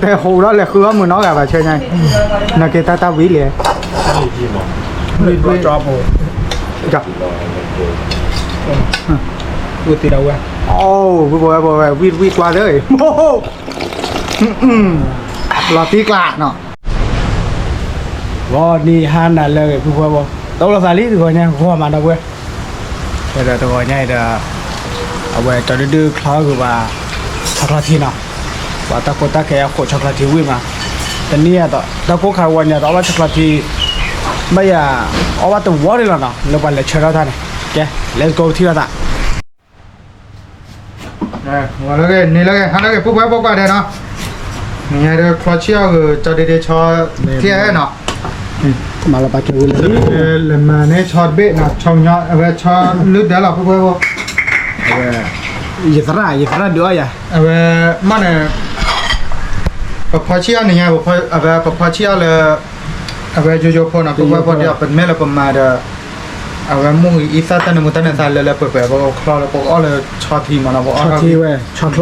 တဲဟူးဒီးလဲၤဃုအီၣ်မုာ်နီတဂၤဘၣ်ဆၢညါ, နက့ၤတၢ်တၢ်ဝံၤလံ, ဝံၤဝံၤ, အိၣ်သ့ဒၣ်ဝဲ, အိၣ် ဝံၤဝံၤကွၢ်သ့, လီၤတံၢ်ကျါနီၤ, ဂီၤနံၤဟါနၤလၢအဂ့ၤ ပုၢ်ဖိဝဲၢ်ဖိ, တၢ်အိၣ်လီၤသးလံ တဂီၤညါ ဂီၤမးဒီပုၢ်ဝဲၢ်, ဒီးတဂီၤညါအံၤဒီး အဝဲကၠီဒုဒုချီဂုာ်ဘၣ် ဆီချီထံနီၤ, ပှၤတၢ်ကိးတၢ်ခဲအဃိ ဆီချီထံဝံၣ်မး, တနံၤအံၤ တၢ်ကိၢ်ခါဝဲညါဒီး အီၣ်ဘၣ်ဆီချီထံ, ဘၣ်ယၤ အီၣ်ဘၣ်တဝီဒံးလီၤနီၤ လၢပှၤလဲၤဆၢထၢၣ်တၢ်န့ၣ်, ကဲ let's go ထံၣ်လိာ်သး, လၢဂ့ၤ န့ၣ်လၢဂ့ၤ ဟါလၢဂ့ၤ ပုၢ်ဖိဝဲၢ်ဖိ ကွၢ်ဒဲးနီၤ, နံၤညါဒီးချီဆံၣ်အီၣ်ဂ့ၤ ကၠီဒုဒုဆီထံနီၤ, မၤလီၤပာ်ကဲဝံၤလၢ လဲၤမၤန့ၢ်ဆီတဘ့ၣ်နီၤ, ဆီညီ အဝဲဆီလုၢ်ဒၢလီၤ ပုၢ်ဖိဝဲၢ်ဖိ, အဝဲ ယသရၣ် ယသရၣ်ဒုးအီၣ်ယၤ, အဝဲ မ့ၢ်န့ၣ် ပဖီဆံၣ်အီၣ်နံၤညါ အဝဲပဖီဆံၣ်အီၣ်လၢ အဝဲယိယိဖိနီၤ ပုၢ်ဖိဝဲၢ်ဖိဒီး ပမ့ၢ်လၢပမၤဒီး အဝဲမုၢ်ဂ့ၤအံသၣ်တၢ်နၢမူတၢ်နၢသးလၢလၢပှဲၤပှဲၤ ပကချီလၢပကအီၣ်လၢဆီထံမးနီၤ ပအီၣ်ဆီထံဝဲ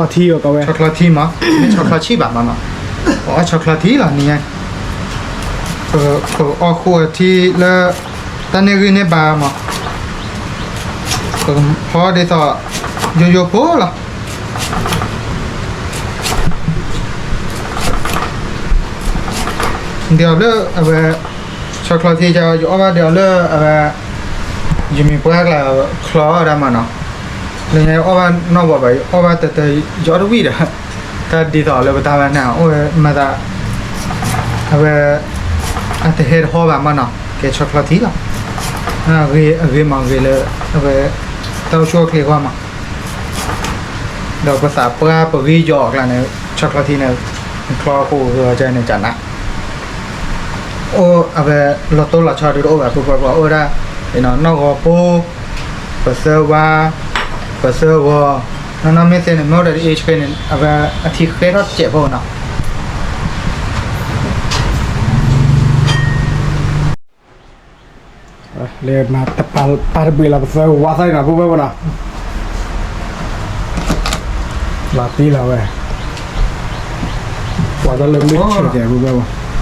ဆီချီထံဝဲ ကဝဲ ဆီချီထံမး မ့ၢ်ဆီချီဆံၣ်ဘၣ်မးနီၤ ပအီၣ်ဆီချီထံလီၤနံၤညါ ပကအီၣ်ဃိထံလၢ တၢ်န့ၢ်ဂံၢ်န့ၢ်ဘါမး ပကဖီဒ်သိး ယိယိဖိလီၤ ဒ်အီၤလၢအဝဲ ဆီချီထံ ယအီၣ်ဘၣ်ဒ်အီၤလၢအဝဲ ယမ့ၢ်ပှၢ်ကျါချီအီၣ်ဒၣ်မးနီၤ လၢညါယအီၣ်ဘၣ်နီၢ်ဘီဘၣ် ယအီၣ်ဘၣ်တၢ်တၢ် ယအီၣ်တဝံၣ်ဒီး တၢ်ဒ်သိးလၢပတၢ်ဝဲန့ၣ် အိၣ်ဝဲမၤသး အဝဲ အတဟဲတဟီဘၣ်မးနီၤ ကဲဆီချီထံလီၤ အဂ့ၤမးဂ့ၤလၢ အဝဲ တၢ်အိၣ်ဆူၣ်အိၣ်ချ့အဂီၢ်မး ဒီးပသးပှၢ်ပဂံၢ်ယီၤအကျါန့ၣ် ဆီချီထံန့ၣ် ချီဃိဂ့ၤအီၤန့ၣ်ကနၣ် အိၣ်အဝဲလီၤတိၢ်လီၤဆီဒုတအိၣ်ဘၣ် ပှၤပှၤအိၣ်ဝဲဒၣ် နီၢ်ဂီၤဖိ ပသၢဝါ ပသၢဂီၤ နီၢ်နီၢ်မ့ၢ်သ့န့ၣ် မ့ၢ်အိၣ်ဒီး H K န့ၣ် အဝဲအထံဃဲထီၣ်တစဲးဖိနီၤ လၢမၤတပာ်တဘှံးလီၤပသၢဝါသၣ်န့ၣ်နီၤ ပုၢ်ဝဲၢ်ဖိနီၤ လီၤတံၢ်လီၤဝဲ ပှၤတၢ်လၢမုၢ်ဆ့ၣ်ကဲ ပုၢ်ဝဲၢ်ဖိ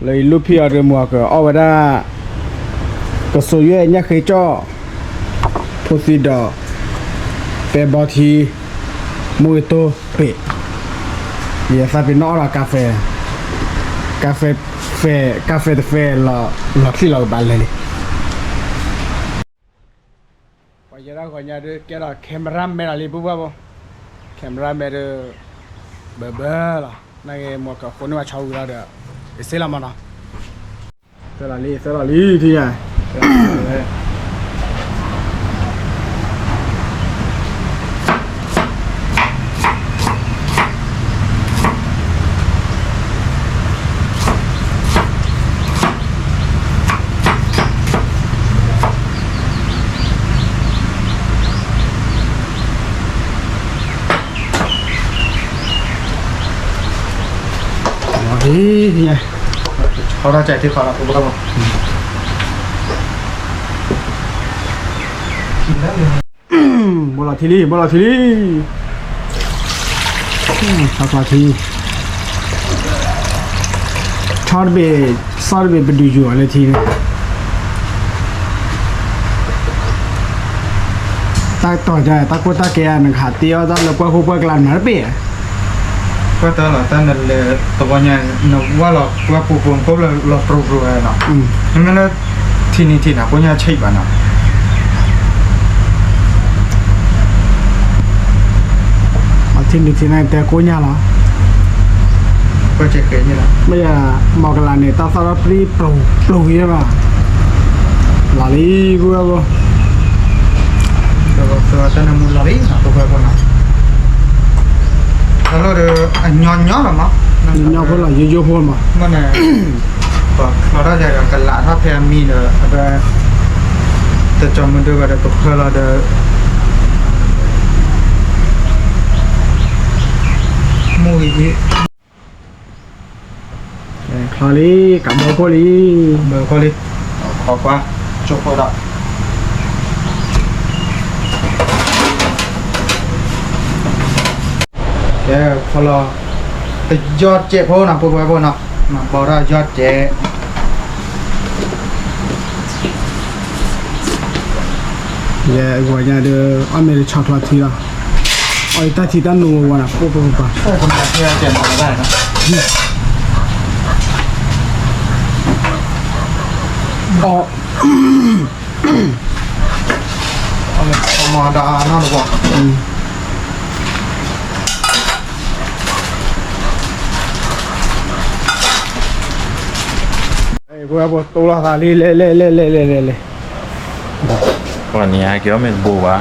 လၢယလူၢ်ဖံးအီၤတမူအီၤက အီၣ်ဝဲဒၣ် ကစိၤယွဲၣ်ညၣ်ဃ့ကၠီၣ် ဖိသံဒီး ပဲဘီထံ မူဂ့ၤတိၢ်ပ့း ယသးပ့ၤနီၣ်အီၣ်ဒီးကါဖဲ ကါဖဲ ဖဲ ကါဖဲတဖဲ လီၤချံၣ်လီၤကဘၣ်လဲၤလံ ပှၤယဲဒၣ်ဂီၤညါဒုးကဲဒီး camera man လီၤလံ ပုၢ်ဝဲၢ်ဖိ camera man ဒုး ဘၢဘၢလီၤ နာ်က့ မူကဃိန့ၢ်ဝဲဆီဝံၤလီၤဒီး ကစ့လီၤမးနီၤ သၢလီၤလံ သၢလီၤလံ ထံၣ်ညါ ဘိလီၤထံလံ ဘိလီၤထံလံ ဆီချီထံ ဆီတဘ့ၣ် ဆီတဘ့ၣ်ပဒုးယူၤအီၤလၢထံန့ၣ် တၢ်တီၤတၢ် တၢ်ကိၢ်တၢ်ကဲ နကဟးတ့အီၣ်တၢ်လၢပှၢ်ဃိပှၢ်ကျါနမၤတဘ့ၣ် ပှၢ်တၢ်လီၤတၢ်နလဲၤတဘီညါ နဝၢ်လီၤပှၢ်ပူၤပူၤ နကိးလၢလီၤပြူပြူဝဲနီၤ မ့မ့ၢ်လၢ ထံနံၤထံနၤ ကိညၢ်ဆံးဘၣ်နီၤ အထံနံၤထံနၤတဲကိညၢ်လီၤ မ့ၢ်ယၤ မီၢ်ကလးန့ၣ် တၢ်သၣ်ထီၣ်ပြံပြူၤပြူၤယဲၢ်ဘၣ် လီၤလံ ပုၢ်ဝဲၢ်ဖိ တၢ်လီၢ်ဒီး အညီညီလီၤမး ညီညီဖိလီၤ ယိယိဖိမး မ့ၢ်န့ၣ် ပချီထီၣ်ယၤဒီး ကလးထီၣ်ဖဲအမံၤဒီး အဝဲ တကီမုၢ်ဒုဘၣ်ဒီး ပဖၢလီၤဒီး မူဂ့ၤဂ့ၤ ချီလံ, ကးဘၢခိၣ်လံ, ဘၢခိၣ်လံ, ခီကွၢ်, ကၠိၣ်ခိၣ်ဒီး ကဲ, ဖီလီၤ, တယီၢ်စဲးဖိနီၤ, ဖိဖိဖိနီၤ, ဘီထီၣ်ယီၢ်စဲး ယဲအဂီၢ်ညါဒီး အီၣ်မ့ၢ်တဆီချီထံလီၤ, အီၣ်တၢ်ထံတၢ်နိဝဲဝဲနီၤ, ပပပပၤ, အီၣ် မၤဒၣ်နီတဘီ, ပဝဲပတိၢ်လီၤသးလံ, လဲၤလဲၤလဲၤလဲၤလဲၤလဲၤလဲၤ, ပှၤန့ၣ်ဟဲက့ၤအီၣ်မ့ၢ်တဘိဘၣ်,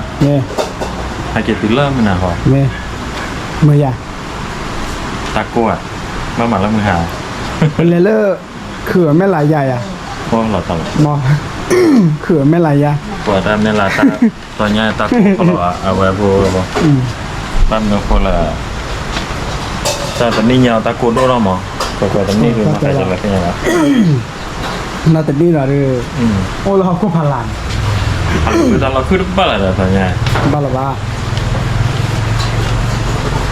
ဟဲက့ၤတုၤလၢမုၢ်နၤဟီ, မ့ၢ်ယၤ, တၢ်ကိၢ်ဧါ, ဘၣ်မၤလၢမုၢ်ဟါ, ပလဲၤလၢ ခုၣ်အမဲၢ်လးယၤယၤ, ခုၣ်အမဲၢ်လးယၤ, ပှၤတၢ်မဲၢ်လးတၢ်, တီညါတၢ်ကိၢ်ဖီလီၤ, အဝဲဖိ, ဘၣ်မနုၤဃိလၢ တၢ်တနံၣ်ညါတၢ်ကိၢ်ဒိၣ်ထီၣ်မး, ကွၢ်ကွၢ်တနံၣ်ဒုးမၤသးလၢသ့ၣ်ညါဘၣ်, နီတနံၣ်ဒီး အိၣ်လၢဟီၣ်ခိၣ်ဖးလၢ်န့ၣ်, တၢ်လီၤခုတဘၣ်လၢၤဒီး တီညါ, ဘၣ်လၢၤဘၣ်,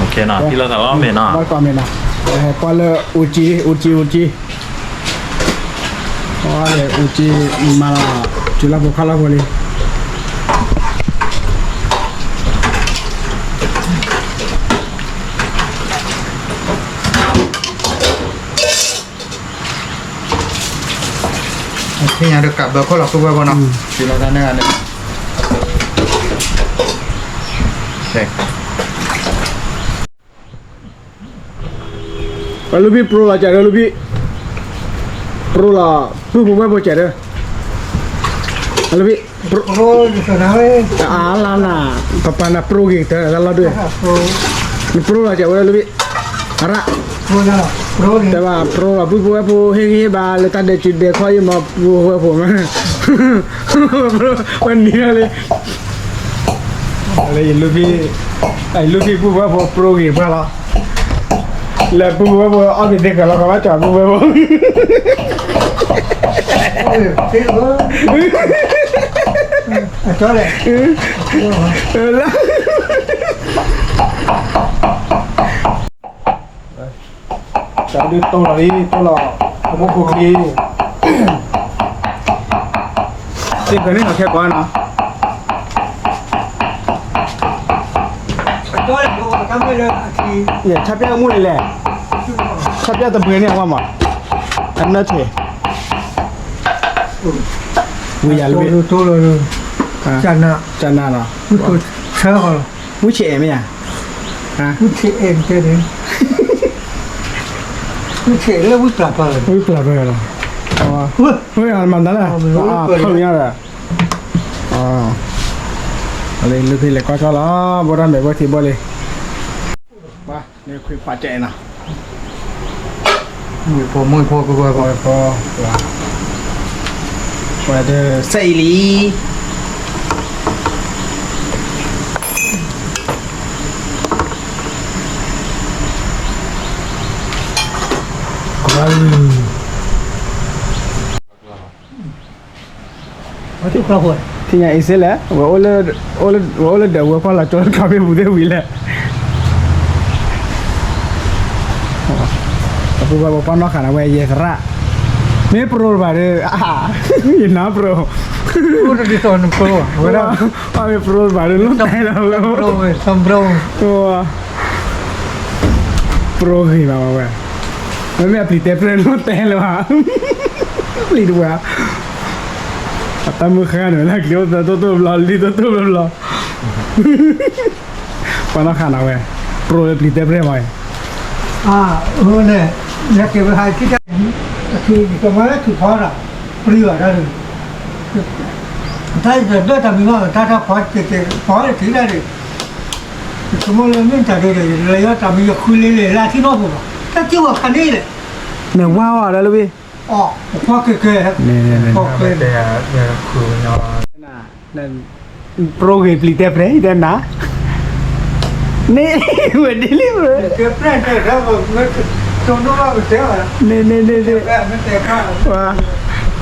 ထံၣ်လီၤသးလီၤမ့ၢ်နီၤ, ဘၣ်ကွၢ်မ့ၢ်နီၤ, ကွၢ်လၢအူကၠံ, အူကၠံ, အူကၠံ အူကၠံ, မၤလီၤ, တုၤလၢဖိခီလီၤဖိလံ, သ့ၣ်ညါဒီးကးဘၢခိၣ်လီၤ ပုၢ်ဝဲၢ်ဖိနီၤ, တုၤလီၤတၢ်န့ၣ်ဂၤန့ၣ် ဝဲလူၤဘံၣ်ပြိလီၤကဒီး လူၤဘံၣ်, ပြိလီၤ ပုၢ်ဖိဝဲၢ်ဖိကဒီး, လူၤဘံၣ်, အလါနၤ, ပပာ်နၤပြိဂ့ၤတၢ်လီၤဒွဲၣ်, နပြိလီၤကဝဲလူၤဘံၣ်, အရၣ်, တဲဘၣ်ပြိလီၤ ပုၢ်ဖိဝဲၢ်ဖိ ဟ့ၣ်ဂံၢ်ဟ့ၣ်ဘါလၢတၢ်ဒဲးစုဒဲးခီအံၤမး ပုၢ်ဖိဝဲၢ်ဖိမး, ဝဲနံၤလီၤလံ လၢယလူၤဖံ, ယလူၤဖံပုၢ်ဖိဝဲၢ်ဖိပြိဂ့ၤပှၤလီၤ, လၢပုၢ်ဖိဝဲၢ်ဖိအီၣ်က့ၤသ့ကလီၤ ကဘၣ်ကၠီပုၢ်ဖိဝဲၢ်ဖိ, လၢ တၢ်ဒုးတိၢ်လီၤလံ တိၢ်လီၤ, အမိၢ်ဖိချံ, သ့ၣ်ဃၢၤန့ၣ်နီၤ ခဲကွၢ်နီၤ, ယဆၣ်ပျၢ်မုၢ်န့ၣ်လဲၣ်, ဆၣ်ပျၢ်တဘှဲန့ၣ်အဝဲမး, အနၢထံး, ဝံၤယၤလၢ, ကနၣ်နီၤ, ဆၢဃီၤလီၤ မုၢ်ဆ့ၣ်အဲၣ်မ့ၢ်ဧါ, မုၢ်ဆ့ၣ်အဲၣ်တဲန့ၣ်, မုၢ်ဆ့ၣ်လၢဝံၣ်ပျၢ်ပၢၢ်, ဝံၣ်ပျၢ်ပၢၢ်လီၤ, ဝဲမၤတၢ်လၢ, ဖၢညါဒီး, လၢဖံလဲၤကွၢ်ကီၢ်လီၤ ဘိၣ်တၢ်မဲာ်ဘၣ်ထံဘီလံ, ဘၣ်န့ၣ်ခွံခွါကဲနီၤ, မုၢ်ဖိမုၢ်ဖိကဘၣ်ဖိ, ပှၤဒီးစဲအံၤလံ ထံၣ်ညါအံၤစ့လဲၣ်, ဝဲအိၣ်လၢဒၢးဝဲၤကွၢ်လီၤကၠိလၢကါဖ့ပူၤသ့ၣ်ဝံၤလဲၣ်, အပူၤဘၣ်ပှၤပှၢ်နီၢ်ခးနၤဝဲယဲသရၣ်, မ့ၢ်ပြိတဘၣ်ဒီး, ယနါပြိ, ပှၢ်မ့ၢ်ပြိတဘၣ်ဒီး လိၣ်တဲလီၤဝဲ, ပြိဂ့ၤဘၣ်ဝဲ, မ့မ့ၢ်အပျံၤတဲပြဲၢ်လိၣ်တဲလၢၤဘၣ်, ပျံၤတဝဲ, အတၢ်မုၢ်ဃၢ်န့ၣ် လၢကျိတိတိဘျီ လံတိတိဘျီဘျီ, ပှၤနီၢ်ခးနၤဝဲ, ပြိလၢပျံၤတဲပြဲၢ်မး, န့ၣ်, ယက့ၤဝဲဟးထံၣ်တၢ်, အထံကမၤလၢထူၣ်ဖီဒီး, ပျံၤဘၣ်တၢ်, တၢ်ဒၢတၢ်မံၤမး တၢ်တၢ်ဖီက့ၤက့ၤဖီက့ၤထံၣ်တၢ်န့ၣ် ယဆိကမိၣ်လၢမ့ၢ်တၢ်ဒ်လဲၣ် လၢယတၢ်မံၤယဃုလ့လ့ၣ်လၢအထံၣ်နီၢ်ပူၤဘၣ် တၢ်စံၣ်ဝဲခါန့ၣ်လဲၣ်, နဝါအီၤဒၣ်လၢဝံၤ, အီၣ် ပကွၢ်ကဲကဲ, ပကွၢ်ကဲ, ပြိဂ့ၤပျံၤတဲပြဲၢ်တဲနၤ, န့ၣ်, ဝဲဒ်လံဝဲ, တဲပြဲၢ်တဲဒၣ်, န့ၣ်န့ၣ်န့ၣ်န့ၣ်,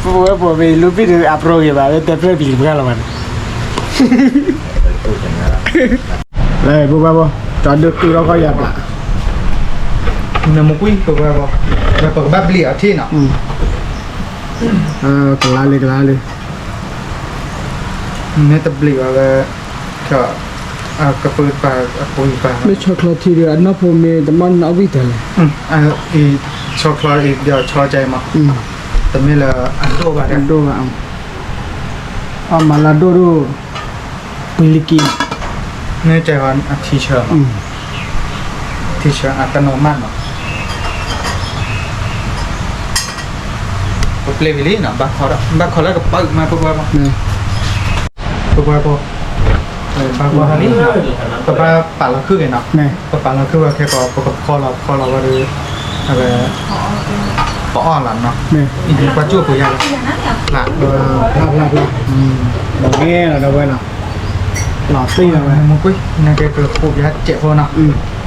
ပဝဲပိာ်မ့ၢ်လူၤပံၢ်ဒီးအပြိဂ့ၤဘၣ် ဝဲတဲဖျၢၣ်ပျံၤတပှၢ်လီၤဘၣ်န့ၣ်, လၢပဝဲပိာ် ကၠီဒုးကုၢ်ထီၣ်ခီၣ်ယၤပျၢ်, နမူကွံာ်ပဝဲပိာ်, ပကဘၣ်ဘျံးအီၤထံၣ်နီၤ, ကလါလံ ကလါလံ မ့ၢ်တဘျံးဘၣ်ဝဲ, ကပၢတပၤအပူၤတပၤ, မ့ၢ်ဆီချီထံဒီး အနီၢ်ဖိမ့ၢ်တမ့ၢ်နီၢ်ဝံၣ်တၢ်လဲၣ်, ဆီချီအံၤ ဆီကဲမး, တမ့ၢ်လၢအဒိၣ်ဘၣ်, အဒိၣ်ဘၣ်, အမၤလၢအဒိၣ်ဒိၣ်, ပှ့ၤလံက့ၤ, မ့ၢ်တဲအီၤအထံဆၢ, ထံဆၢအတနီၤမးနီၤ, ပပျ့ၤဝံၤလံနီၤ, ဘၣ်ခီလၢကပၢမး ပဝဲပိာ် ပဝဲပိာ်, ပဘၣ်ပာ်လီၤခုၣ်က့ၤနီၤ, ပပာ်လီၤခုၣ်ဝဲခဲကီး ပကဖီလီၤဖီလီၤဝဲဒီး, အဝဲ, ပအီၣ်လီၤနီၤ, ပှၤကၠိၣ်ပယါလီၤ, ဖျါဖျါဖျါ, ဒီးဂ့ၤလီၤဒီးဝဲနီၤ, လီၤသံလီၤဝဲ, မူကွံာ် နကဲကဃိးပယါစဲးဖိနီၤ.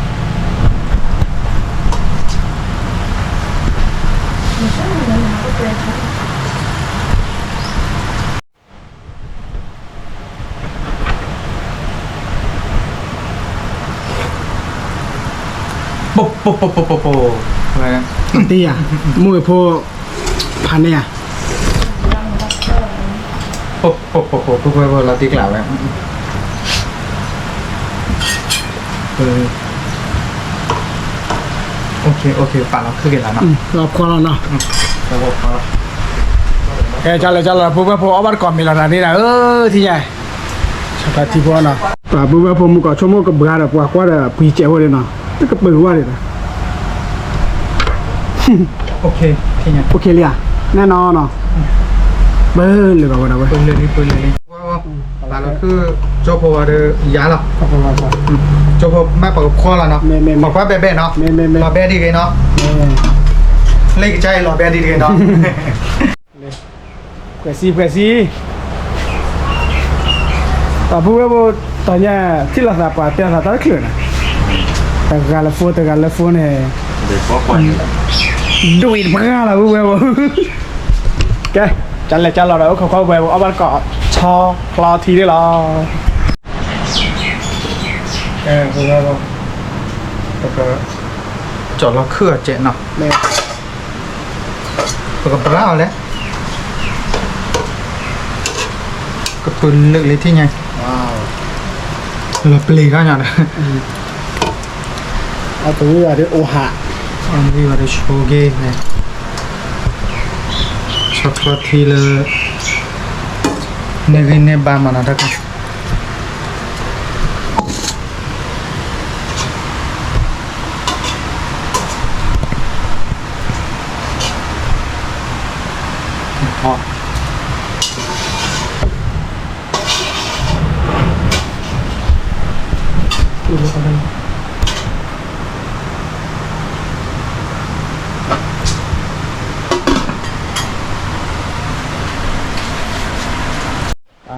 ပပပပပပ, တံၢ်ယၤ, မုၢ်အဖိ, ဖးန့ၢ်ယၤ, ပပပပပ လီၤတံၢ်ကျးဝဲ, ပာ်လီၤခုၣ်က့ၤလီၤနီၤ, လီၤဖီလီၤနီၤ, ကလၢကလၢ ပဝဲဖိအီၣ်ဘၣ်တကိးမံၤလီၤနၤန့ၣ်ဒၣ်ဧၢ, ထံၣ်ညါ, ဆီထီထံဖိနီၤ, ပဝဲဖိမုၢ်ကီၢ်ဆိကမိၣ်ကဘှါဒီးပှၤကွၢ်ဒီးပှ့ၤစဲးဖိန့ၣ်နီၤ, တကပၢၤဝဲဒၣ် အိၣ်ခ့လံဧါ, နဲၣ်နီၤနီၤ, ပလၢာ်ဘၣ်ဝဲဒၣ်ဝဲ, ပလၢာ်လံ ပလၢာ်လံ, ပလၢာ်လံ, ကၠိဖိဝဲဒီး ယၤလီၤ, ကၠိဖိမ့ၢ်ပကဖီလီၤနီၤ, မ့ၢ်ကွၢ်ဘဲဘဲနီၤ, လီၤဘဲဒ်ဂ့ၤနီၤ, လၢကစၢ်အံၤလီၤဘဲဒ်တဂ့ၤနီၤ. ဖှဲးစံ ဖှဲးစံ, ပှၤပုၢ်ဝဲၢ်ဖိ တညါ ထံၣ်လိာ်သးပှၤတဲသးတၢ်တချုးနီၤ, တဂၤလၢ phone တဂၤလၢ phone န့ၣ်, ဒွံၣ်တပှၢ်လီၤ ပုၢ်ဝဲၢ်ဖိ, ကဲ, ကလဲၤကလီၤဒီး အိၣ်ခိးခီၣ်ဝဲၢ်ဖိ အီၣ်ဘၣ်တကိး ဆီချီထံန့ၣ်လီၤ. ကဲ ပုၢ်ဝဲၢ်ဖိ, ပက, ကၠီလီၤခုၣ်အစဲးနီၤ, ပကဘျါအီၤလဲၣ်, ကပုာ်လုာ်လံထံၣ်ညါ, လီၤပျံၤထီၣ်ညါဒီး, အတဝံၤဘၣ်ဒီးအိၣ်ဟး, အဝံၤဘၣ်ဒီးဆိက့ၤ, ဆီချီထံလၢ န့ၢ်ဂံၢ်န့ၢ်ဘါမးနီၤတၢ်က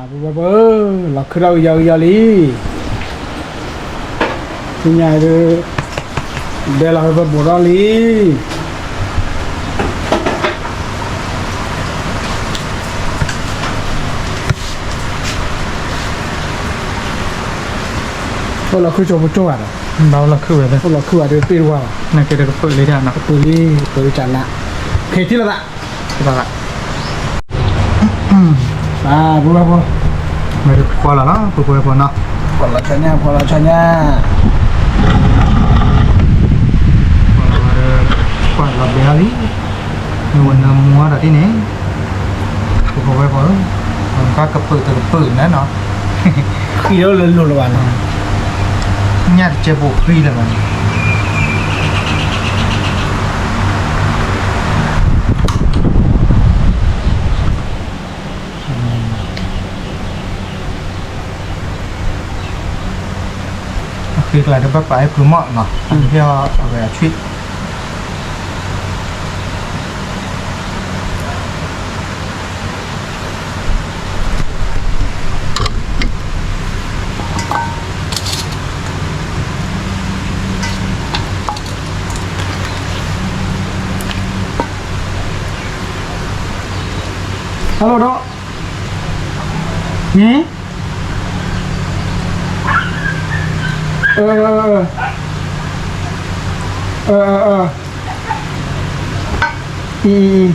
ပုၢ်ဝဲၢ်ဖိဧၢ, လီၤခုၣ်ထီၣ်ကယီကယီလံ, ဆူညါဒုး, ဒဲလီၤဖဲပဘိးထီၣ်လံ. အိၣ်လီၤခုၣ်ကၠိဖိကၠိဂၤဒီး, ဘၣ်အိၣ်လီၤခုၣ်ဝဲ, အိၣ်လီၤခုၣ်ဝဲဒုးတ့ၢ်တဝါဘၣ်, နကဲဒုးကပၢလံ, ကပၢလံ, ပၢလံကနး, ကထံၣ်လိာ်သး, ထံၣ်လိာ်သး, ပုၢ်ဝဲၢ်ဖိ, မ့ၢ်ဒုးကွၢ်လီၤလီၤ ပုၢ်ဝဲၢ်ဖိနီၤ, ကွၢ်လီၤဆီညါ ကွၢ်လီၤဆီညါ, ကွၢ်လီၤဘဲအီၤလံ, မ့ၢ်ဝဲနမူအီၤဒီးဒ်န့ၣ်, ပုၢ်ဝဲၢ်ဖိဧၢ, ဘၣ်ကပၢတကပၢန့ၣ်နီၤ, ဃံလၢလၢလိၤလၢၤဘၣ်နီၤ, ညၣ်တကဲဘိးဃံလၢၤဘၣ်န့ၣ် အဃံကျါဒီးဘၣ်ပာ်ဟဲဖုမီၢ်နီၤ, အဝဲအဆွံၣ် အလီၢ်ဒီး, ဟ့ၣ်, အၢ, အၢ, အၢ, အၢ, အၢ, အံၤ, အံၤ, အံၤ. အတအီၣ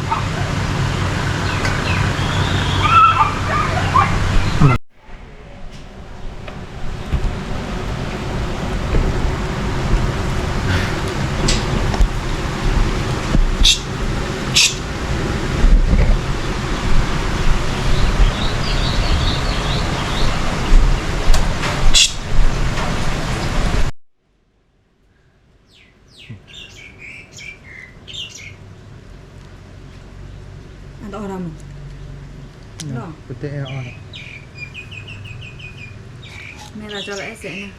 ်တၢ်မး, ပတအဲၣ်အီၣ်လီၤ, မ့ၢ်လီၤကၠီလီၤအဲၣ်စဲးန့ၣ်,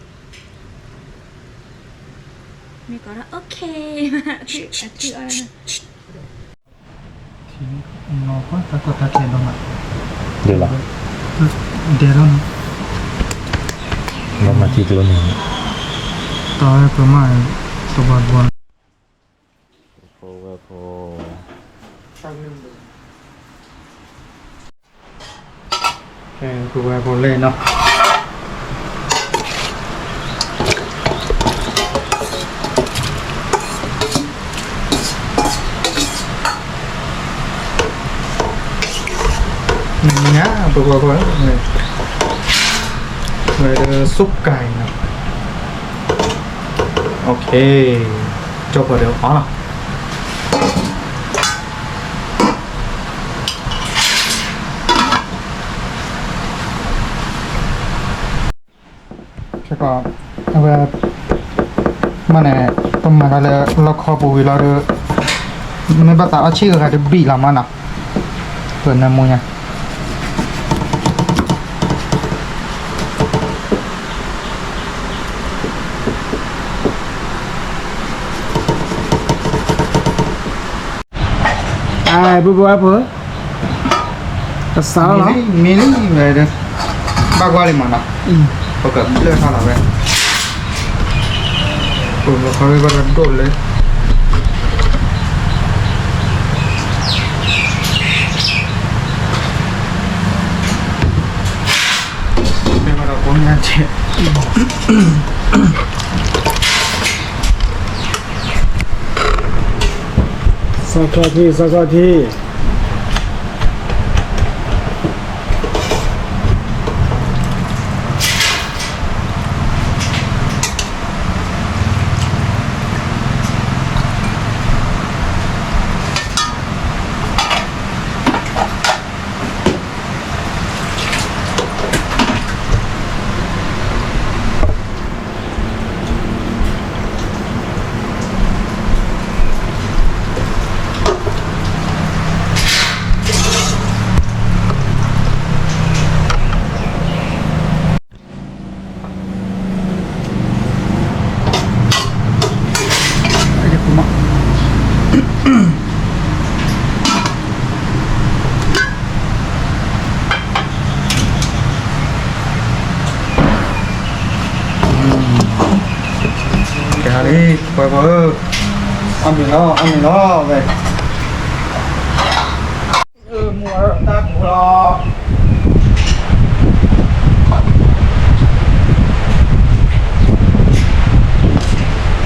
မ့ၢ်ကီးဒၣ် okay, အထံအီၣ်, ထံနီၤကီၢ်တၢ်ကီတၢ်ခဲဒိၣ်မး, ဒဲလီၤ, ဒဲလီၤန့ၣ်, လီၤမၤထံကျိန့ၣ်, တၢ်ဝဲပမၤ, တဘီတဘီန့ၣ် ဖိဝဲဖိ, ကဲ ဖိဝဲဖိလဲၣ်နီၤ, ညါ ဖိဝဲဖိ, ဝဲဒၣ် soup ကၤနီၤ, okay, ကၠီဖီဒၣ်အီလီၤ. ခဲကီး, အဝဲ, မ့ၢ်န့ၣ်, ပမၤတၢ်လၢလီခီပူၤဝံၤလီၤဒီး, မ့ၢ်ဘၣ်သးအီၣ်ဆံၣ်ဂၤဂၤတဘံၣ်လီၤမးနီၤ, ပနၢမူညါ အဲ ပပဝဲဖိ, ကစးလီၤလီၤ, မ့ၢ်လံဝဲဒီး, ဘၣ်ကွၢ်လံမးနီၤ, ပကဘျၢၣ်ထီၣ်လီၤဝဲ, ပကခီဝဲဘၣ်ဒီးဒိၣ်လၢ မ့ၢ်ဘၣ်ဒီးကိးညါကဲး, စီၤခီၣ်ထံး စီၤခီၣ်ထ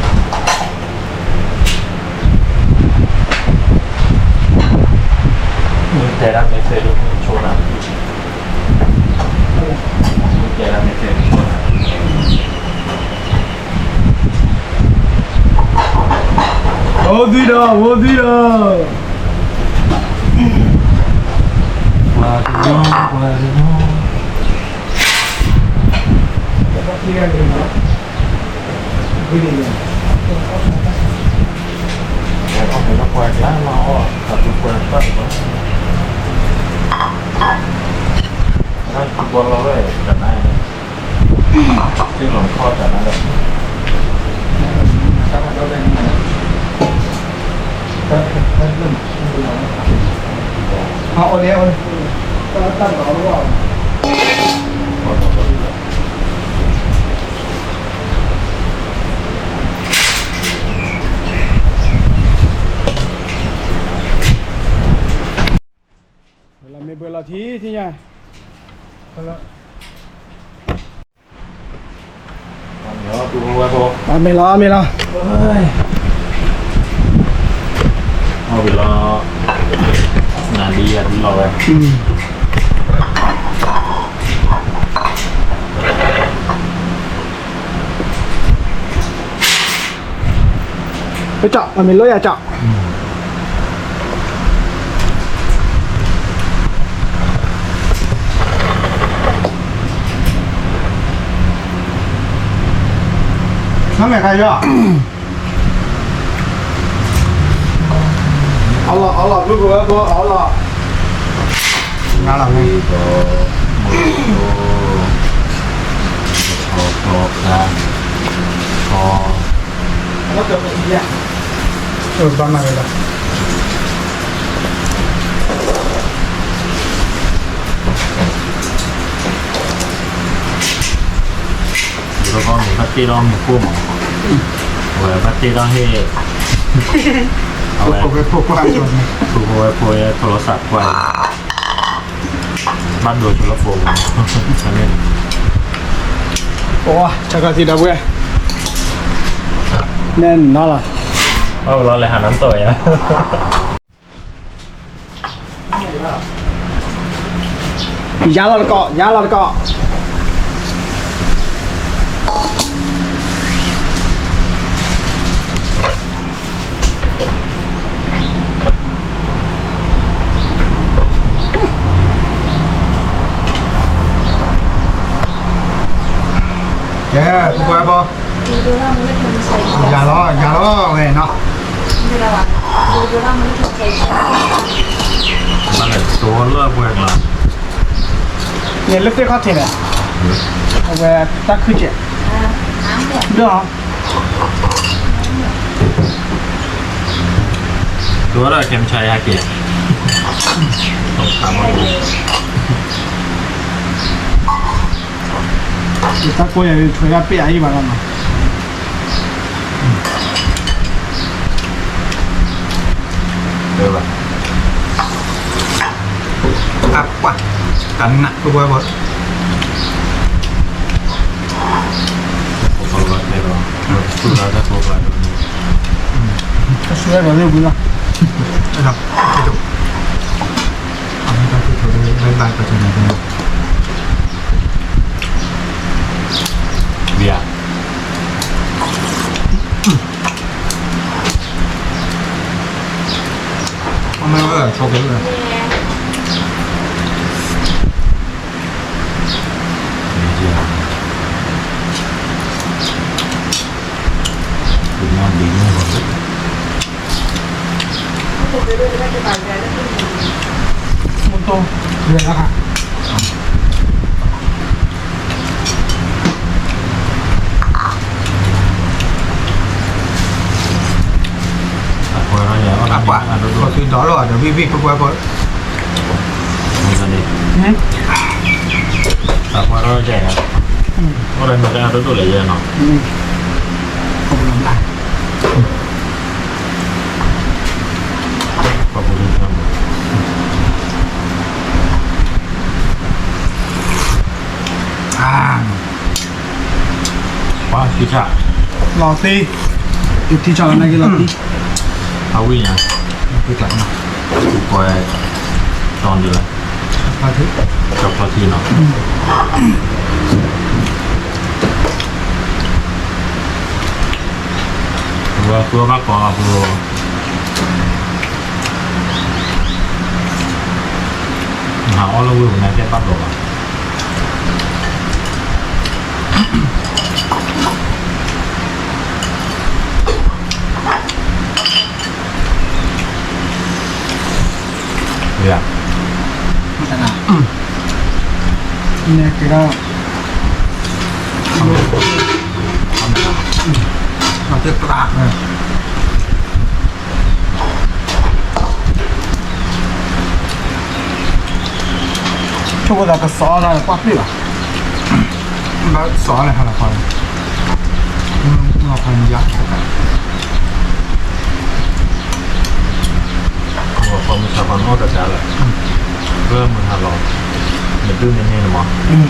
ံး, ကဲလံ, ပှၤပှၤဧၢ, အီၣ်မ့ၤလီၤ အီၣ်မ့ၤလီၤဝဲ. မုၢ်အတၢ်ပူၤလီၤ. မုၢ်တဲဒၣ်မ့ၢ်သ့ဒိၣ်မုၢ်ဆိနၤ, မုၢ်တဲဒၣ်မ့ၢ်သ့ဒိၣ်ဆိနၤ. အိၣ်သံဒီး အိၣ်သံဒီး, ပှၤကညီ ပှၤကညီ, ပှၤကညီ, ပှၤကညီ, ပှၤကညီ, ပှၤကညီ. ဝဲ လီၤမ့ၢ်ဘှဲလီၤထံထံညါ, အမ့ၢ်လီၤ အမ့ၢ်လီၤ, အီၣ်ဘ့ၣ်လီၤ, နၤဒ်ယၤဒ်လီၤဝဲ, ပကၠီၣ် အမ့ၢ်လီၤယၤကၠီၣ် နမ့ၢ်ခါယီၤ, အလီၤ အလီၤ ဘုကဝဲဘီ အလီၤ, နလီၤမ့ၢ် ဘၣ်မၤဝဲဒၣ် ယကီၢ်မ့ၢ်ဘၣ်တ့ထီၣ်မူခိၣ်မး, အဝဲဘၣ်တ့ထီၣ်ဟ့ၣ်, အဝဲ, ဖိဝဲဖိဝဲ ထိလီၤစးကွၢ်, ဘၣ်ဒိဆိလၢဖိမး, အိၣ် ဆၢကတီၢ်ဒီပုၢ်ဝဲၢ်, နဲၣ်နီၤလီၤ, အလီၤလဲၤဟးနၤတတီၢ်ယၤ ယၤလီၤတကီး ယၤလီၤတကီး, ကဲ ဖိခွါဖိ, ယၤလီၤ ယၤလီၤဝဲနီၤ, ဘၣ်လဲၣ်တိလၢပှဲၤနီၤ, န့ၣ်လၢသ့ၣ်ခီၣ်ထံးန့ၣ်, အဝဲတၢ်ခုကဲး, ဒၢၣ် တဝဲဒၣ်ကဲမဆါယဟဲက့ၤ, တၢ်ကိးယၤထွဲဒၣ်ပ့ၢ်အအံၤဘၣ်လီၤနီၤ, အပှၤ, တၢ်နးပှဲၤပှဲၤပှဲၤ ကဆူၣ်ဝဲဒီးလၢဝံၤလီၤ, အဲဒါ, ဘၣ်ဘၣ်ကဆူၣ်န့ၣ်, ဘၣ်ယၤ အမ့ၢ်ဝဲဆိကမိၣ်လၢ အပှၤ, ပှၤသုဒီလီၤဒီး ဝံၣ်ဝံၣ်ပှဲၤပှဲၤပှဲၤ, သးပှၢ်ထီၣ်ယဲၢ်, အိၣ်ဒီးမ့ၢ်တၢ်ဒိၣ်ဒိၣ်လဲၣ်ယဲၢ်နီၤ, ပှၤပူၤလၢ ပှၤထံဆၣ်, လီၤသ့, ယထံဆၣ်လီၤနာ်က့လီၤသ့, အဝံၣ်ညါ, ပှဲၤ, တီၤဒ်လဲၣ်, ကဖီထံနီၤ, ဝဲကွၢ်ဘၣ်ကီအပူၤ နဟးအီၣ်လၢဝ့ၢ်ပူၤန့ၣ် ကဲဘၣ်ဒိးဘၣ်, နဲက့ၤဒီး သ့ၣ်ပျၢ် ဆိကမိၣ်သးကစီၤအီၤဒီးကွၢ်ပျ့ၢ်ဘၣ်, ဘၣ်စီၤအီၤန့ၣ်ဟးလီၤခီန့ၣ်, လီၤခီန့ၣ်ယၤ, မုၢ်ဆါခီန့ၣ်အီၣ်တဒါလၢၤ, လၢ လီၤ, နဒုးန့ၢ်န့ၢ်နမး, မ့ၢ်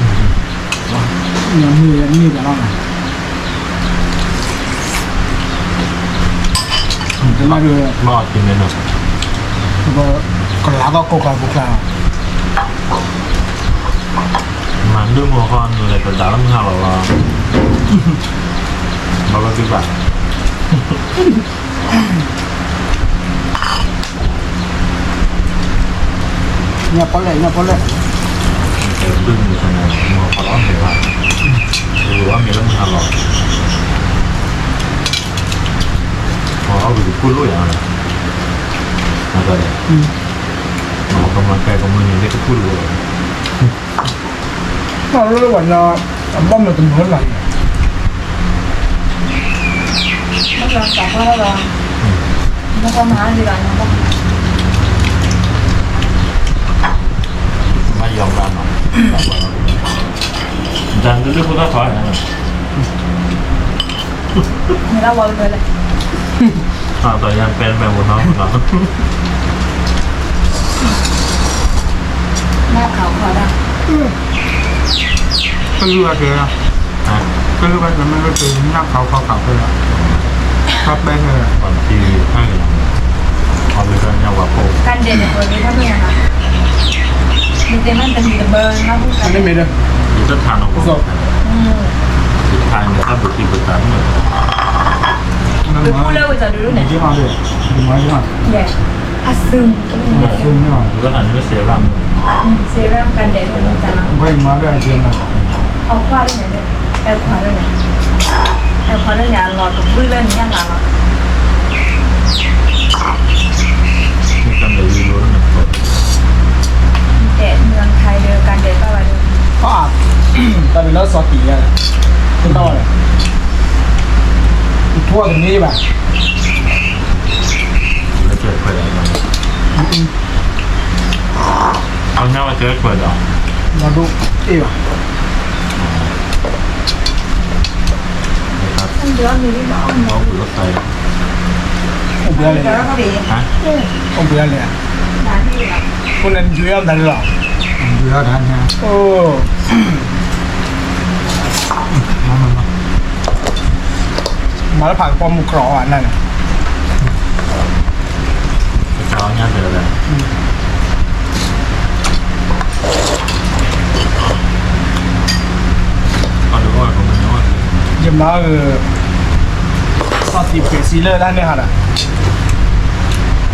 မ့ၢ်တၢ်လီၤ, တမ့ၢ်ဒီး ဘၣ်အီၣ်တမ့ၢ်နီၤ, ကလၤထီၣ်ကိးကျါပူၤကျါ, မၤနုာ်မိၢ်ဃီနုာ်လၢတဒၣ်လၢမုၢ်ဟါလီၤလီၤ, ဘၣ်ဘၣ်သ့ၣ်ဘၣ် ညၣ်ပီလဲၣ် ညၣ်ပီလဲၣ်, ဘုမုၢ်ဆါန့ၣ် မ့ၢ်ပှၤလီၤမ့ၢ်ဘၣ်, ဝဲမ့ၢ်လၢမုၢ်ဟါလီၤ, ပှၤအီၣ်ဝံၤကပူၤလိာ်ယၤ, မ့ၢ်ကမၤကဲကမုၢ်န့ၣ် လၢကပူၤလိာ်လီၤ. လၢဝဲညါ အဘၣ်မနုၤတမုာ်လၢ်န့ၣ်, ဘၣ်လီၤသးပှၢ်လီၤ, မ့ၢ်ကမၤဒ်လီၤ, ဘၣ်ယီၤဘၣ်နီၤ, တၢ်ဒုးဒုးဖိသၣ်ထီၣ်န့ၣ် မ့ၢ်ဒၣ်ဝဲလၢ အသးယါပဲမဲာ်ဝဲနီၤနီၤ, နၢ်ခးခီဒၣ်, ကလုၢ်အကဲ, ကလုၢ်ဘၣ်တမ့ၢ်လၢတုၤနၢ်ခးခီခးဖဲလီၤ, တၢ်ပဲခဲလၢာ်, ပှၤတံၤဖဲန့ၣ်လီၤ, အဝဲဒၣ်ညါဝဲဖိ, ကၣ်ဒဲးန့ၣ် ပှၤဒုးတၢ်မ့ၢ်ယါနီၤ, မ့ၢ်တဲမ့ၢ်တမံၤတဘၢနီၤ, မ့ၢ်မ့ၢ်ဒီး, ယတထါနီၤ, ယထါန့ၣ်တၢ်ဘုးသံဘုးသးန့ၣ်, ပူလၢဝဲတၢ်ဒုးန့ၣ်, အသုး, အသုးန့ၣ်, ကၣ်ဒဲးန့ၣ်, အခွါန့ၣ်, အခွါန့ၣ်, အခွါန့ၣ် အလီၤတဘှံးလၢညါလၢ်လီၤ, တဲမၢ်ခါဒီး ကၣ်ဒဲးဘၣ်ဘၣ်ဒီး, တၢ်ဘၣ်လၢစီၤတံၢ်ယါ, တၢ်ဘၣ်လဲၣ်, ထူအီၤတန့ၢ်ဘၣ် လၢတၢ်ခွဲးဒီး, အညါဝဲတၢ်ခွဲးဒီး, ဘၣ်ဒိၣ်အ့ၣ်ဘၣ်, အိၣ်ဘှံးလဲၣ်, အိၣ်ဘှံးလဲၣ်, ခိၣ်နၢ်နယွၤအီၣ်မတၤဒ်လီၤ, ယွၤတၢ်ညါ, အိၣ် မၤလၢဖးကပီၤမုၢ်ကြီအီၤနၤန့ၣ်, ကစၢ်အီၣ်ညါတၢ်လဲၣ်, ယမၤအၢ စီၤတံၢ်ပှဲၤစံလၢတၢ်န့ၣ်ဟီဒီး,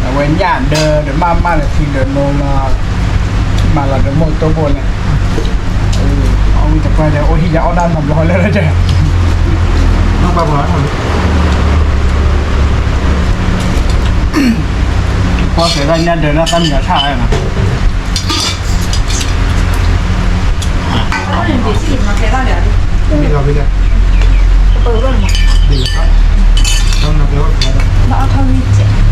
အဝဲညၣ်ဒၢဒီးမးမးဒီးထံဒီးနိလီၤ, မၤလီၤဒီးမိၢ်တိၢ်ဘိန့ၣ်, အဝံတပှၢ်ဒီး အိၣ်ဟံၣ်ယၤအီၣ်ဒၣ်နီတဘျီလၢလၢကဲ, ပှၤစဲးဒၣ်ညၣ်ဒၢန့ၣ် သၣ်မံၤအထၣ်လီၤ. ကၠီ, အကၠီ,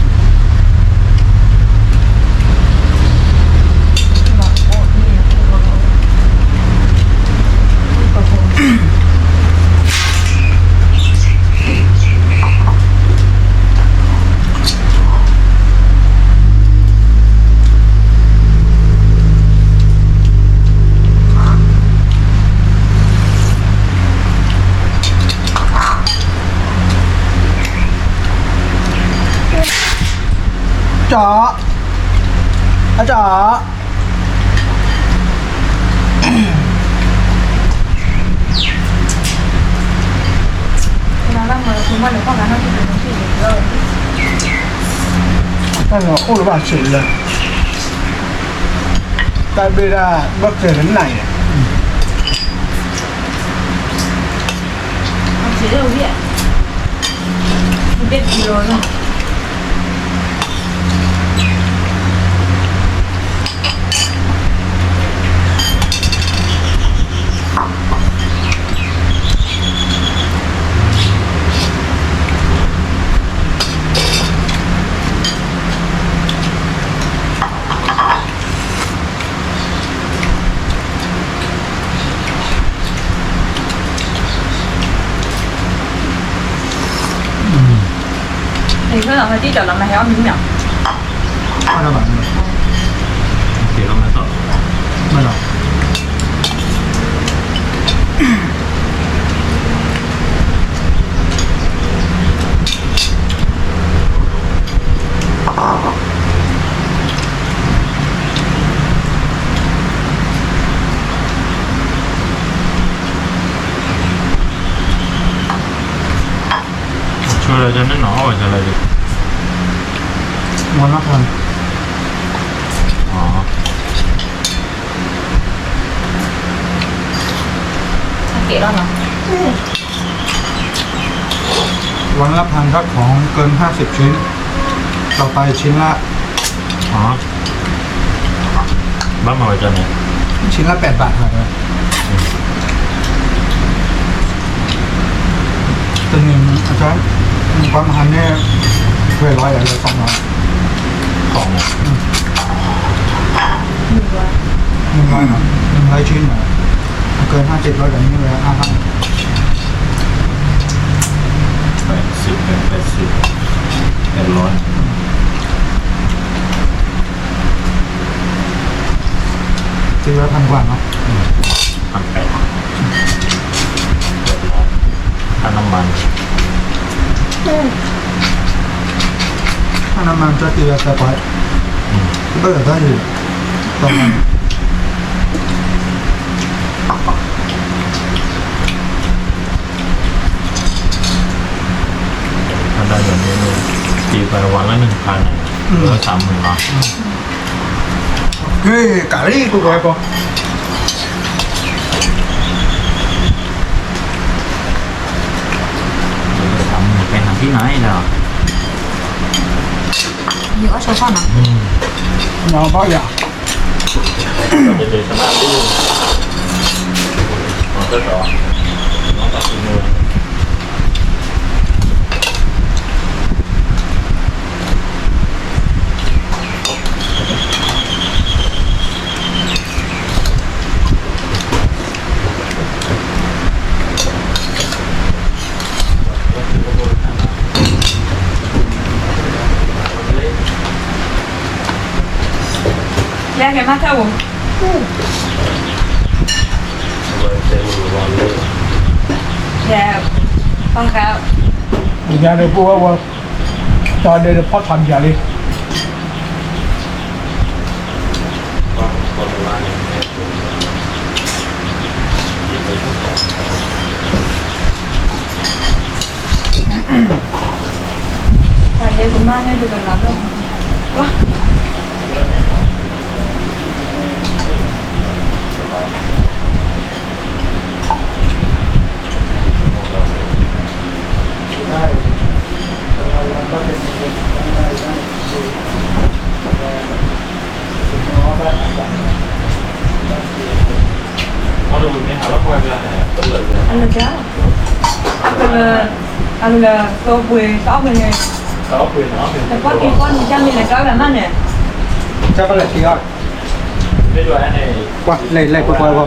တၢ်အိၣ်လၢၤဘၣ်စၢၤလၢ တၢ်ဘ့ၣ်ဒၣ်ဘၣ်ကျဲၤလၢနၤယဲၢ်, နကလီၤမၤတံၢ်တၢ်လီၤမၤဟဲအီၣ်မံၤမ့ၢ်, အီၣ်ဒၣ်ဘၣ်မ့ၢ်, ကလီၤမၤတံၢ်, တၢ်န့ၣ်နီၤ အီၣ်ဝဲဒ်လဲၣ်ဒီး ဝါလၢဖၢ ဝါလၢဖၢ ถ้าของเกินห้าสิบชิ้น ต่อไปชิ้นละ อ๋อ บ้านมาไว้จานเนี่ย ชิ้นละแปดบาทครับ อืม ตัวหนึ่งอาจารย์ มีความหันเนี่ย เท่าไหร่ ร้อย หรือ สองร้อย สองร้อย อืม หนึ่งร้อย หนึ่งร้อยเหรอ หนึ่งร้อยชิ้นเหรอ เกินห้าสิบ แล้วเดี๋ยวนี้เลย ห้าห้า แปดสิบ แปดสิบ แปดร้อย ตีไว้พันกว่าเนาะ อืม พันแปด ค่าน้ำมัน ค่าน้ำมันจะตีไว้แปดร้อย อืม เออ ได้อยู่ ต่อไป ถ้าได้แบบนี้นี่ ตีไปวันละหนึ่งพันอะ อืม เหลือสามหมื่นเนาะ อืม เฮ้ย กะลิกูกอยปอ เหลือสามหมื่น ไปหาที่ไหนล่ะ อยู่ก็ชอบชอบนะ อืม เอาเปล่าอย่า လဲကဲမၤထၢၣ်ဝူ ကဲ ပှၤက ညါန့ၣ် ပဝဲဝဲ တၢ်ဒဲးဒီးဖီၣ်ထီၣ်မယၤလံ အလၢက အကလၢ အကလၢ သိပှ့ၤ တအီၣ်ပှ့ၤန့ၣ် တပှၢ်က့ၤပှၢ်နံၤကၢ်မ့ၢ်လဲၤကၢ်ဝဲဒၣ်မးန့ၣ် ကၢ်ပလဲၤထံအီၣ် ကွၢ် လဲၤ လဲၤပှဲၤပှဲၤဘီ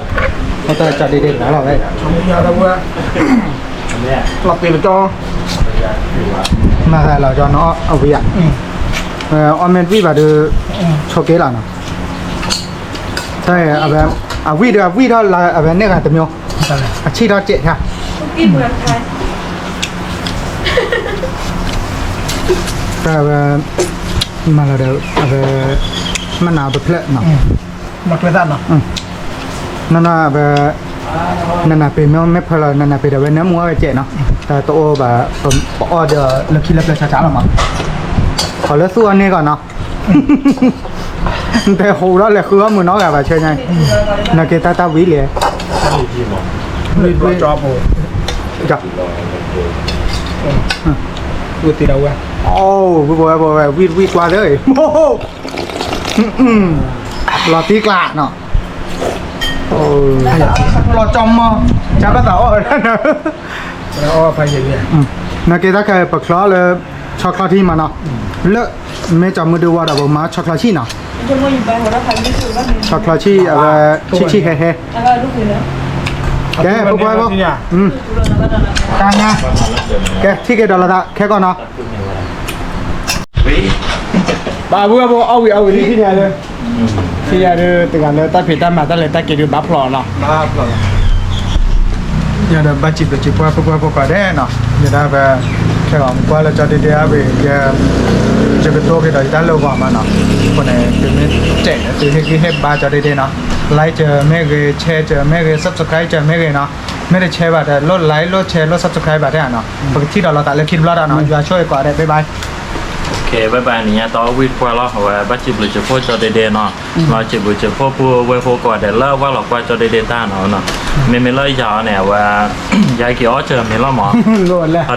ပတၢ်ကၢ်ဒ့ဒ့ဘၣ်လီၤဝဲ လီၤပ့ၤပကီ မၤသးလီၤကီနီၤ အဝံၤဧါ အီၣ်မ့ၢ်တဝံၣ်ဘၣ်ဒီး ဆိးက့လီၤနီၤ တၢ်အဝဲ အဝံၣ်ဒီးအဝံၣ်ထီၣ်လၢအဝဲန့ၢ်ဂၤတမျိုး အဆံၣ်ထီၣ်စဲးခါ တၢ်အဝဲ မၤလီၤဒီးအဝဲ မနၤပဖျၢၣ်နီၤ မၤထွဲသၣ်နီၤ နီၤနီၤအဝဲ နနၤပ့ၤမ့ၢ်မ့ၢ်ဖၢလီၤ နနၤပ့ၤဒီးဝဲနၢမူအီၣ်ဝဲစဲးနီၤ တၢ်တအိၣ်ဘၣ် ပအီၣ်ဒီးလၢခံလၢပျၢၤဆါဆါလီၤမး ခီလၢသူၣ်အီၣ်န့ၢ်ဂီၢ်နီၤ နတဲဟူးထီၣ်လဲၤဃုအီၣ်မုာ်နီတဂၤဘၣ်ဆၢညါ နက့ၤတၢ်တၢ်ဝံၤလံ ဝံၤဝံၤ ဝံၤတံၤဒီးဝဲ အိၣ် ဝံၤပဝဲပဝဲ ဝံၤဝံၤကွၢ်သၢ လီၤတံၢ်ကျါနီၤ လီၤကၠီမီ ကၢ်ဘၣ်သးအီၣ်ဝဲ နက့ၤတၢ်ခဲပချီလၢ ဆီချီထံမးနီၤ လၢ မ့ၢ်ကၠီမုၢ်ဒုဝါဒီးပမၤဆီချီဆံၣ်နီၤ ဆီချီဆံၣ်အဝဲ ဆံၣ်ဆံၣ်ဟဲဟဲ ကဲ ပကွၢ်ဘၣ် ကဲ ထံၣ်က့ၤဒီးလီၤသး ခဲကီၢ်နီၤ ဘၣ်အဘုအဘိအီၣ်ဝံၤအီၣ်ဝံၤလံ ထံၣ်ညါလၢ ထံၣ်ညါဒုး တဂၤလၢတၢ်ဖံးတၢ်မၤတၢ်လဲၤတၢ်က့ၤဒုးဘၣ်ဖျိးနီၤ ယဒီးဘၣ်စံးဘျုးစံးဖှိၣ်ဖိခွါဖိခွါဒဲးနီၤ ယဒၣ်ပ ခဲအံၤကွၢ်လၢကၠီဒ့ဒ့အဝံၤ ယ ယကတိၤက့ၤဒီးယတၢ်လၢဂီၤမးနီၤ အဃိန့ၣ် သုမ့ၢ်တဲာ်သုဟ့ၣ်ဂံၢ်ဟ့ၣ်ဘါကၠီဒ့ဒ့နီၤ like စၢၤမ့ၢ်ဂ့ၤ share စၢၤမ့ၢ်ဂ့ၤ subscribe စၢၤမ့ၢ်ဂ့ၤနီၤ မ့ၢ်တ share ဘၣ်ဒီး လိၣ် like လိၣ် share လိၣ် subscribe ဘၣ်ထဲနီၤ, ပကထံၣ်ဒီးလိာ်သးလၢခံတဘျီဒီးနီၤ, ယွၤဆိၣ်ဂ့ၤကိးဂၤဒဲး, bye bye. နံၤညါတီဝံၣ်တပှၢ်လီၤ, အဝဲဘၣ်စံးဘျုးစံးဖှိၣ်ကၠီဒ့ဒ့နီၤ, လီၤစံးဘျုးစံးဖှိၣ်ပုၢ်ဝဲၢ်ဖိကိးဂၤဒဲးလၢဝဲလီၤကွၢ်ကၠီဒ့ဒ့တၢ်နီၤ, မ့မ့ၢ်လၢယၤအီၤန့ၣ် အဝဲ ယၤက့ၤအီၣ်စၢၤမ့ၤလီၤမး,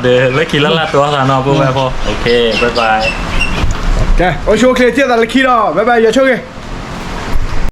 ဒီးလၢခံလၢလၢတိအီၣ်သးနီၤ ပုၢ်ဝဲၢ်ဖိ, bye bye. အိၣ်ဆူၣ်အိၣ်ချ့ ထံၣ်သးလၢခံဒီး bye bye ယွၤဆိၣ်ဂ့ၤ.